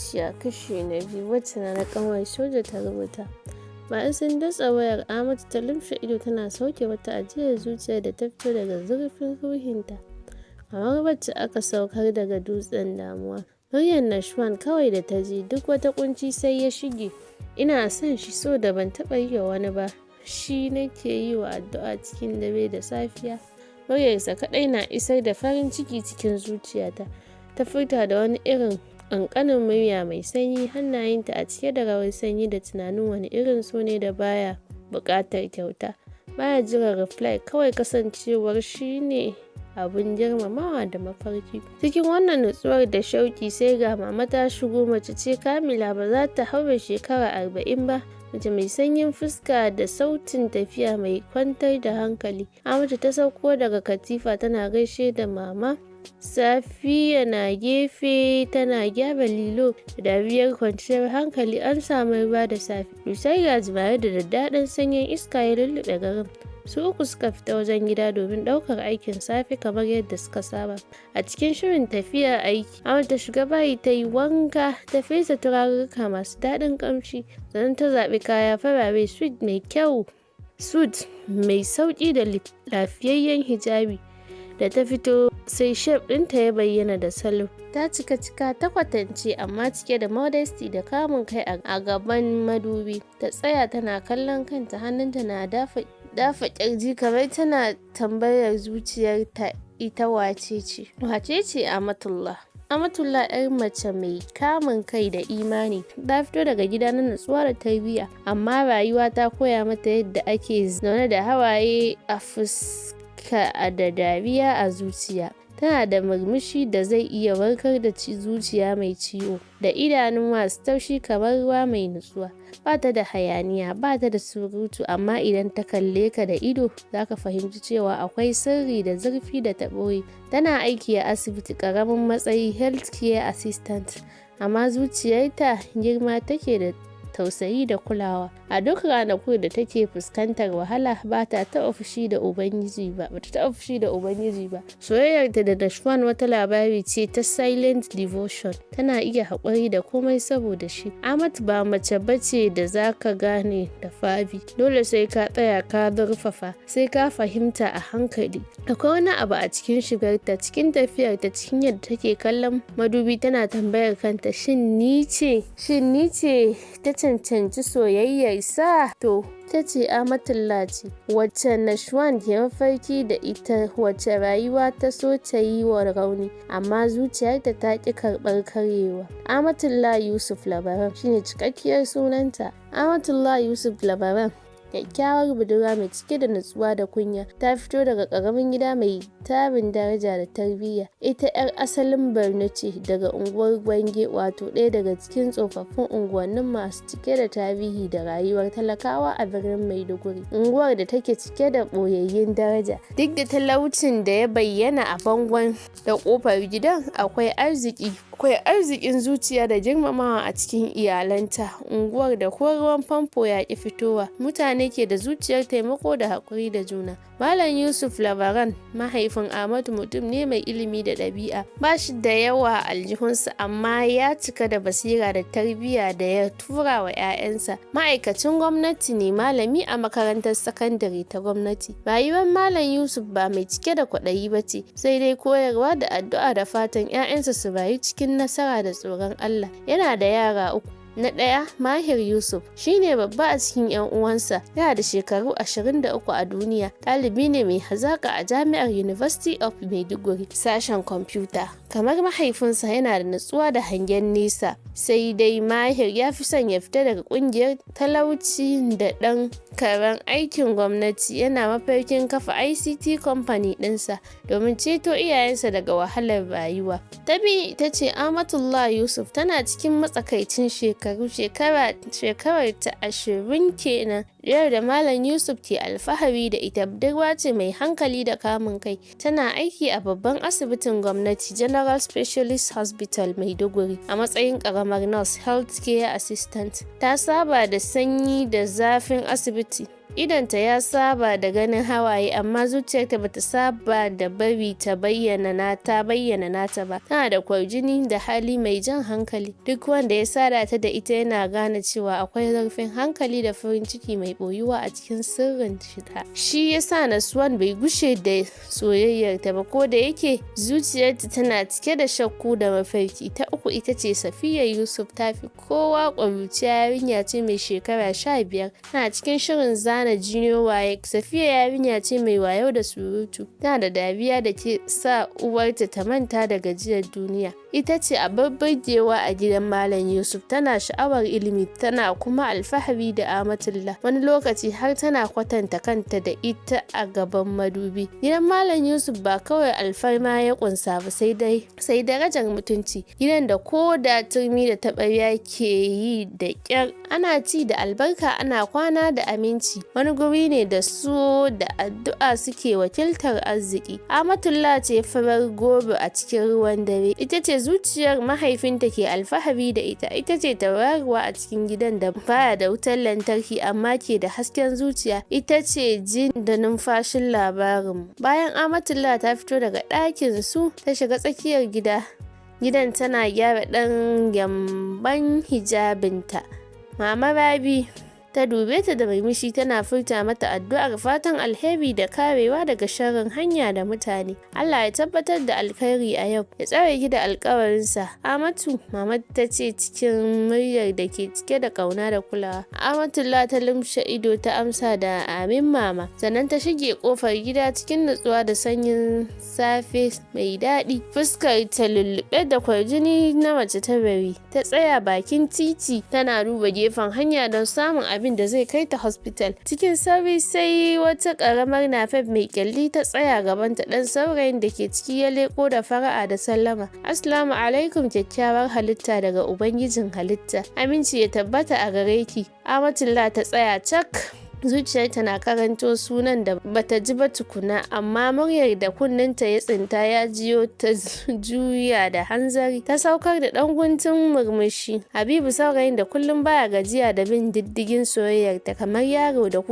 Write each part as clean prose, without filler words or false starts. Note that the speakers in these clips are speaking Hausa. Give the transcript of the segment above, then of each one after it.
Zuciya kashi na biyu, wacce na kanwar soja ta rubuta. Bayan sun datse wayar, Amatu ta lumshe ido tana sauke wata ajiyar zuciya da ta fito daga zurfin ruhinta, kamar wacce aka saukar daga dutsen damuwa. Muryar Nashwan kawai da ta ji, duk wata kunci sai ya shige. Ina son shi so da ban taɓa yi wa wani ba. Shi nake yi wa addu'a cikin dare da safiya. Muryarsa kaɗai na isar da farin ciki cikin zuciyata. Ta furta da wani irin ƙanƙanin murya mai sanyi, hannayenta a cike da rawar sanyi da tunanin wani irin so ne da baya buƙatar kyauta. Baya jiran reply, kawai kasancewar shi ne abun girmamawa da mafarki. Cikin wannan nutsuwar da shauki, sai ga mama ta shigo. Mace ce kamila, ba za ta haura shekara 40 ba. Mace mai sanyin fuska da sautin tafiya mai kwantar da hankali. Amatu ta sauko daga katifa tana gaishe da mama. Safiya na gefe tana gyara lilo da dariyar kwanciyar hankali, an samu ruwa da safe. Dusar gajimare da daddaɗan sanyin iska ya lulluɓe garin. Su uku suka fita wajen gida domin ɗaukar aikin safe kamar yadda suka saba. A cikin shirin tafiya aiki, Amatu ta shiga bayi ta yi wanka, ta fesa turarurruka masu daɗin ƙamshi, sannan ta zaɓi kaya farare, suit mai kyau, suit mai sauƙi da lafiyayyen hijabi. Da ta fito sai shape ɗinta ya bayyana da salo. Ta cika cika ta kwatance, amma cike da modesty da kamun kai. A gaban madubi ta tsaya tana kallon kanta, hannunta na dafa kirji kamar tana tambayar zuciyarta ita wace ce. Wace ce Amatullah? Amatullah 'yar mace mai kamun kai da imani. Ta fito daga gida na natsuwa da tarbiyya, amma rayuwa ta koya mata yadda ake zaune da hawaye a fuska da dariya a zuciya. Tana da murmushi da zai iya warkar da zuciya mai ciwo, da idanu masu taushi kamar ruwa mai nutsuwa. Ba ta da hayaniya, ba ta da surutu, amma idan ta kalle ka da ido, za ka fahimci cewa akwai sirri da zurfi da ta ɓoye. Tana aiki a asibiti, ƙaramin matsayi, health care assistant, amma zuciyarta girma take da tausayi da kulawa. A duk ranaku da take fuskantar wahala, ba ta taɓa fushi da Ubangiji ba, ba ta taɓa fushi da Ubangiji ba. Soyayyarta da Nashwan wata labari ce ta silent devotion. Tana iya haƙuri da komai saboda shi. Amat ba mace bace da za ka gane da fabi. Dole sai ka tsaya ka zurfafa, sai ka fahimta a hankali. Akwai wani abu a cikin shigarta, cikin tafiyarta, cikin yadda take kallon madubi tana tambayar kanta, "Shin ni ce? Shin ni ce ta cancanci soyayyarsa?" To, ita ce Amatullah ce, wacce Nashwan ke mafarki da ita, wacce rayuwa ta so ta yi wa rauni, amma zuciyarta ta ƙi karɓar karyewa. Amatullah Yusuf Labaran shine cikakkiyar sunanta. Amatullah Yusuf Labaran, kyakkyawar budurwa mai cike da nutsuwa da kunya, ta fito daga ƙaramin gida mai tarin daraja da tarbiyya. Ita 'yar asalin Borno ce, daga unguwar Gwange, wato ɗaya daga cikin tsofaffin unguwannin masu cike da tarihi da rayuwar talakawa a birnin Maiduguri, unguwar da take cike da ɓoyayyun daraja. Duk da talaucin da ya bayyana a bangon da ƙofar gidan, akwai arziki, akwai arzikin zuciya da girmamawa a cikin iyalanta. Unguwar da ko ruwan famfo ya ƙi fitowa, mutane ke da zuciyar taimako da haƙuri da juna. Malam Yusuf Labaran, mahaifin Amatu, mutum ne mai ilimi da ɗabi'a. Ba shi da yawa a aljihunsa, amma ya cika da basira da tarbiyya da ya tura wa 'ya'yansa. Ma'aikacin gwamnati ne, malami a makarantar sakandare ta gwamnati. Rayuwar Malam Yusuf ba mai cike da kwaɗayi ba ce, sai dai koyarwa da addu'a da fatan 'ya'yansa su rayu cikin nasara da tsoron Allah. Yana da yara uku. Na ɗaya, Mahir Yusuf, shine babba a cikin 'yan uwansa, yana da shekaru 23 a duniya, ɗalibi ne mai hazaƙa a jami'ar University of Maiduguri, sashen kwamfuta. Kamar mahaifinsa, yana da nutsuwa da hangen nesa, sai dai Mahir ya fi son ya fita daga ƙungiyar talauci da ɗan karen aikin gwamnati. Yana mafarkin kafa ICT company ɗinsa domin ceto iyayensa daga wahalar rayuwa. Ta biyu ita ce Amatullah Yusuf, tana cikin matsakaicin shekaru, shekarar ta 20 kenan. Diyar da Malam Yusuf ke alfahari da ita, budurwa ce mai hankali da kamun kai. Tana aiki a babban asibitin gwamnati, General Specialist Hospital Maiduguri, a matsayin ƙaramar nurse, health care assistant. Ta saba da sanyi da zafin asibiti. Idonta ya saba da ganin hawaye, amma zuciyarta bata saba da bari ta bayyana nata ba. Tana da kwarjini da hali mai jan hankali. Duk wanda ya sada ta da ita yana gane cewa akwai zurfin hankali da farin ciki mai boyuwa a cikin sirrin ta. Shi yasa Naswan bai gushe da soyayyarta ba, ko da yake zuciyarta tana cike da shakku da mafarki. Ta uku ita ce Safiya Yusuf. Ta fi kowa ƙuruciya. Yarinya ce mai shekara 15, tana cikin shirin zana Junior WAEC. Safiya yarinya ce mai wayo da surutu, tana da dariya da ke sa uwarta ta manta da gajiyar duniya. Ita ce abar burgewa a gidan Malam Yusuf. Tana sha'awar ilimi, tana kuma alfahari da Amatullah. Wani lokaci har tana kwatanta kanta da ita a gaban madubi. Gidan Malam Yusuf ba kawai alfarma ya kunsa ba, sai dai sai darajar mutunci. Gidan da ko da turmi da taɓarya ke yi da ƙyar, ana ci da albarka, ana kwana da aminci. Wani guri ne da so da addu'a suke wakiltar arziki. Amatullah ce farar goro a cikin ruwan dare. Ita ce zuciyar mahaifinta ke alfahari da ita. Ita ce tauraruwa a cikin gidan da baya da wutar lantarki amma ke da hasken zuciya. Ita ce jin da numfashin labarinmu. Bayan Amatullah ta fito daga ɗakin su, ta shiga tsakiyar gidan tana gyara ɗan gyamban hijabinta. Mama Rabi ta dube ta da murmushi, tana furta mata addu'ar fatan alheri da karewa daga sharrin hanya da mutane. "Allah ya tabbatar da alkhairi a yau, ya tsare ki da alkawarinsa, Amatu," mama ta ce cikin muryar da ke cike da kauna da kulawa. Amatullah ta lumshe ido ta amsa da "Amin, mama." Sannan ta shige kofar gida cikin nutsuwa da sanyin safe mai daɗi. Fuskar ta lullube da kwarjini na mace ta bari. Ta tsaya bakin titi tana duba gefen hanya don samun abin da zai kai ta hospital. Cikin sauri sai wata karamar Napep mai kyalli ta tsaya gabanta. Dan saurayin da ke ciki ya leko da fara'a da sallama. "Assalamu alaikum, kyakkyawar halitta daga Ubangijin halitta. Aminci ya tabbata a gare ki." Amatullah ta tsaya cak, zuciyarta na karanto sunan da bata ji ba tukuna, amma muryar da kunninta ya tsinta ya jiyo. Ta juya da hanzari ta saukar da dan guntun murmushi. Habibu, saurayin da kullum baya gajiya da bin diddigin soyayyarta, kamar yaro da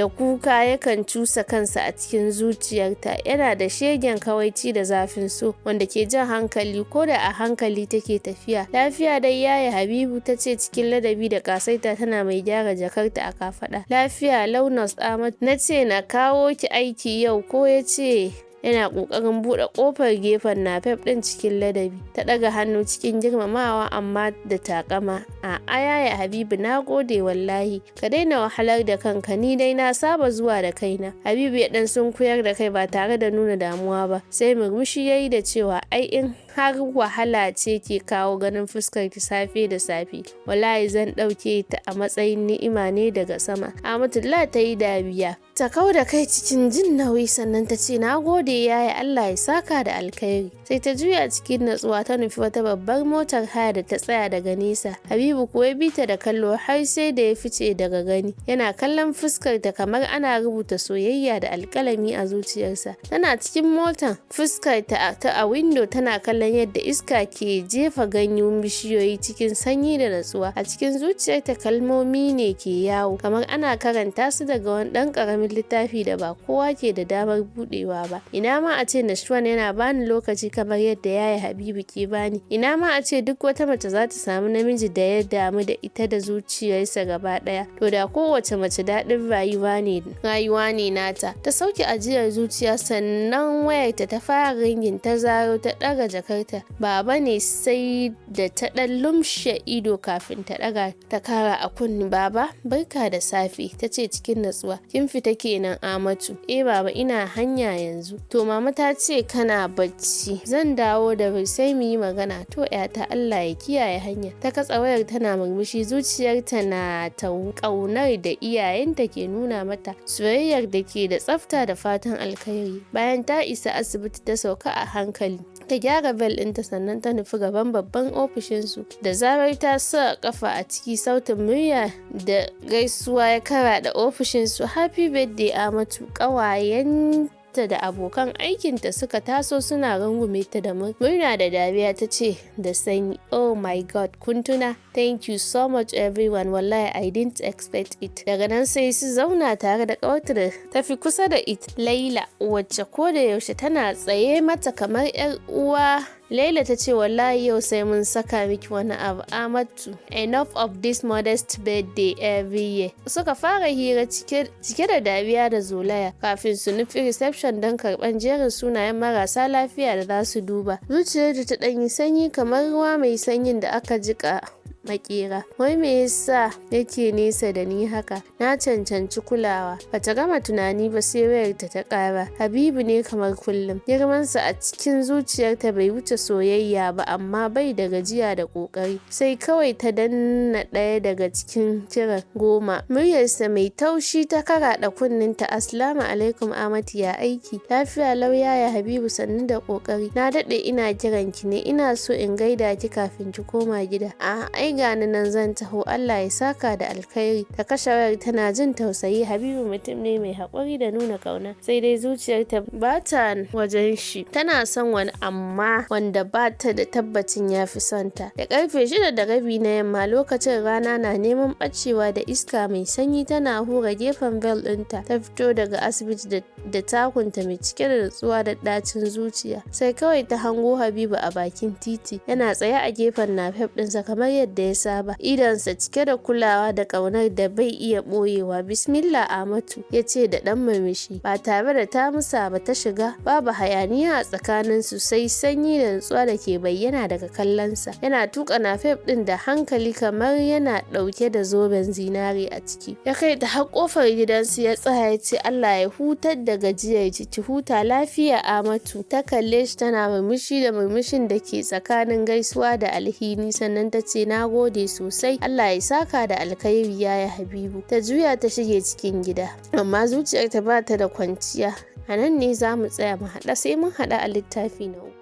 kuka yakan cusa kansa a cikin zuciyarta. Yana da shegen kawaici da zafin so wanda ke jan hankali ko da a hankali take tafiya. "Lafiya dai, yaya Habibu?" ta ce cikin ladabi da kasaita, tana mai gyara jakarta a kafada. "Lafiya lau, Nurse Ahmad. Na ce na kawo ki aiki yau ko?" ya ce yana kokarin buɗe ƙofar gefen Napep ɗin cikin ladabi. Ta ɗaga hannu cikin girmamawa amma da takama. "A'a, yaya Habibu, na gode wallahi. Ka daina wahalar da kanka, ni dai na saba zuwa da kaina." Habibu ya ɗan sunkuyar da kai ba tare da nuna damuwa ba, sai murmushi ya yi da cewa, "Ai in har wahala ce ke kawo ganin fuskar ki safe da safe, wallahi zan ɗauke ta a matsayin ni'ima ne daga sama." Amatullah ta yi dariya, ta kau da kai cikin jin nauyi, sannan ta ce, "Na gode, yaya, Allah ya saka da alkhairi." Sai ta juya cikin natsuwa ta nufi wata babbar motar haya da ta tsaya daga nesa. Habibu kuwa ya bi ta da kallo har sai da ya fice daga gani, yana kallon fuskar ta kamar ana rubuta soyayya da alkalami a zuciyarsa. Tana cikin motar, fuskar ta a window, tana kallon yadda iska ke jefa ganyen bishiyoyi cikin sanyi da natsuwa. A cikin zuciyarta kalmomi ne ke yawo kamar ana karanta su daga wani ɗan ƙaramin littafi da ba kowa ke da damar buɗewa ba. "Ina ma a ce Nashwan yana bani lokaci kamar yadda yaya Habibu ke bani. Ina ma a ce duk wata mace za ta samu namiji da ya damu da ita da zuciyarsa gaba ɗaya. To da kowace mace daɗin rayuwa ne nata." Ta sauke ajiyar zuciya, sannan wayarta ta fara ringing. Ta zaro, ta ɗaga jakarta. Baba ne. Sai da ta ɗan lumshe ido kafin ta ɗaga ta kara a kunni. "Baba, barka da safe," ta ce cikin natsuwa. "Kin fita kenan, Amatu?" "Eh baba, ina hanya yanzu." "To, mama ta ce kana bacci. Zan dawo da wuri sai mu yi magana." "To yata, Allah ya kiyaye hanya." Ta katsa wayar tana murmushi. Zuciyarta na ta ƙaunar da iyayenta ke nuna mata, soyayyar da ke da tsafta da fatan alkhairi. Bayan ta isa asibiti, ta sauka a hankali, ta gyara bel ɗinta, sannan ta nufi gaban babban ofishinsu. Da zarar ta sa kafa a ciki, sautin murya da gaisuwa ya karaɗe ofishinsu. "Happy birthday, Amatu!" Ƙawayen Ƙawarta da abokan aikinta suka taso suna rungume ta da murna da dariya. Ta ce da sanyi, "Oh my God, kun tuna? Thank you so much, everyone. Wallahi I didn't expect it." Daga nan sai su zauna tare da ƙawarta da tafi kusa da ita, Laila, wacce ko da yaushe tana tsaye mata kamar 'yar uwa. Laila ta ce, "Wallahi yau sai mun saka miki wani abu, Amatu. Enough of this modest birthday every year." Suka fara hira cike da dariya da zolaya kafin su nufi reception don karɓan jerin sunayen marasa lafiya da za su duba. Zuciyarta ta ɗanyi sanyi kamar ruwa mai sanyin da aka jiƙa makera. Wai me yasa yake nesa da ni haka? Na cancanci kulawa. Bata gama tunani ba sai wayarta ta ƙara. Habibu ne kamar kullum. Girmansa a cikin zuciyarta bai wuce soyayya ba, amma bai da gajiya da ƙoƙari. Sai kawai ta danna ɗaya daga cikin kiran 10. Muryarsa mai taushi ta karaɗa kunninta. "Assalamu alaikum, Amatu, ya aiki?" "Lafiya lau, Yaya Habibu, sannu da ƙoƙari. Na daɗe ina kiran ki ne, ina so in gaida ki kafin ki koma gida." "A ai gani nan zan taho, Allah ya saka da alkhairi." Ta kashe wayar tana jin tausayi. Habibu mutum ne mai haƙuri da nuna ƙauna, sai dai zuciyarta ba ta wajen shi. Tana son wani, amma wanda ba ta da tabbacin ya fi son ta. Da karfe 6:30 na yamma, lokacin rana na neman ɓacewa da iska mai sanyi tana hura gefen veil ɗinta, ta fito daga asibiti da takunta mai cike da nutsuwa da ɗacin zuciya. Sai kawai ta hango Habibu a bakin titi, yana tsaye a gefen Napep ɗinsa kamar yadda ya saba, idonsa cike da kulawa da ƙaunar da bai iya ɓoyewa. "Bismillah, Amatu," ya ce da ɗan murmushi. Ba tare da ta musa ba ta shiga. Babu hayaniya a tsakaninsu, sai sanyi da nutsuwa da ke bayyana daga kallonsa. Yana tuka Napep ɗin da hankali kamar yana ɗauke da zoben zinare a ciki. Ya kai ta har ƙofar gidansu ya tsaya, ya ce, "Allah ya hutar da gajiyar jiki, huta lafiya, Amatu." Ta kalle shi tana murmushi da murmushin da ke tsakanin gaisuwa da alhini, sannan ta ce, "Na gode sosai, Allah ya saka da alkhairi, Yaya Habibu." Ta juya ta shige cikin gida, amma zuciyarta ba ta da kwanciya. A nan ne za mu tsaya, mu haɗa sai mun haɗa a littafi na uku.